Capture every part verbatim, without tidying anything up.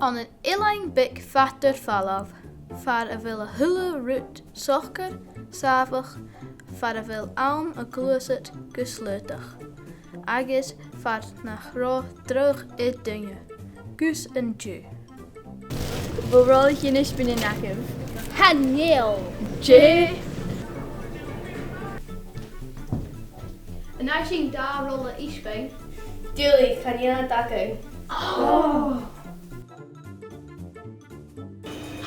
Ann an eilean beag fada air falbh, far a bheil a h-uile rud socair, sàmhach, far a bheil àm a' gluasad gu slaodach, agus far nach robh dragh air duine, gus an-diugh. Bheil roilichean ispinnean agaibh? Chan eil. Dè? An fhaigh sinn dà rola ispinn? Duilich, chan eil iad againn. Oh!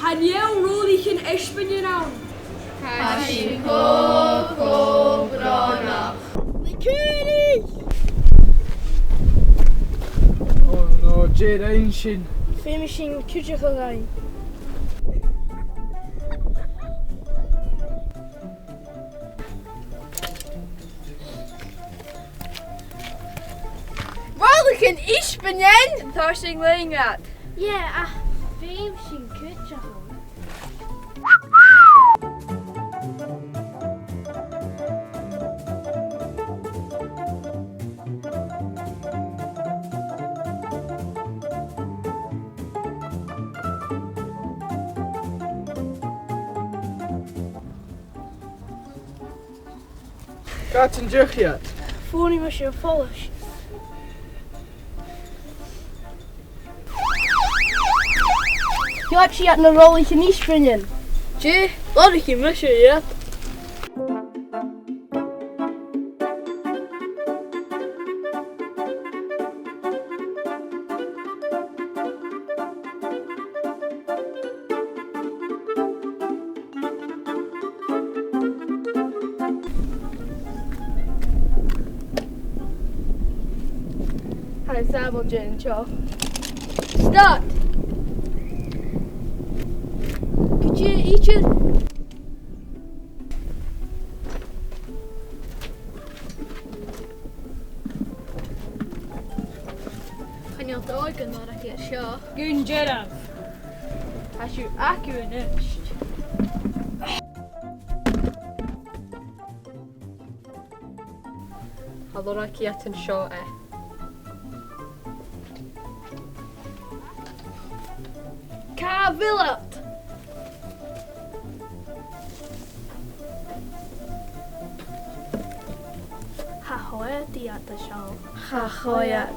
Chan eil roilichean ispinnean ann. Tha sinn cho, cho brònach. Na caoraich! Oh no, dè rinn sinn? Feumaidh sinn cuideachadh fhaighinn. Roilichean ispinnean! Tha sinn a' leantainn iad. Yeah, ach feumaidh sinn cuideachadh. Càit an deach iad? Fòghnaidh mise am follais. Càit a bheil iad, na roilichean ispinnean? Dè, lorgaidh mise iad. Tha an sàbhaladh an seo. Start! Gu dè idir? Chan eil dòigh gun lorg iad seo. Gun dearbh. Tha sibh agaibh a-nis. Tha, lorgaidh iad an seo e. Càit a bheil iad? Tha, choimhead iad an seo. Tha, choimhead.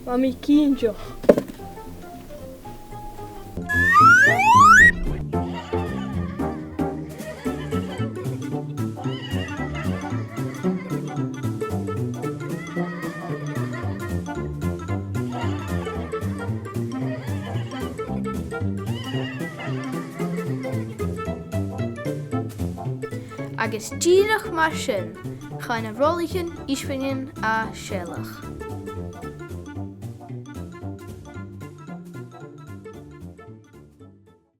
Bha mi cinnteach. Agus dìreach mar sin, chaidh na roilichean ispinnean à sealladh.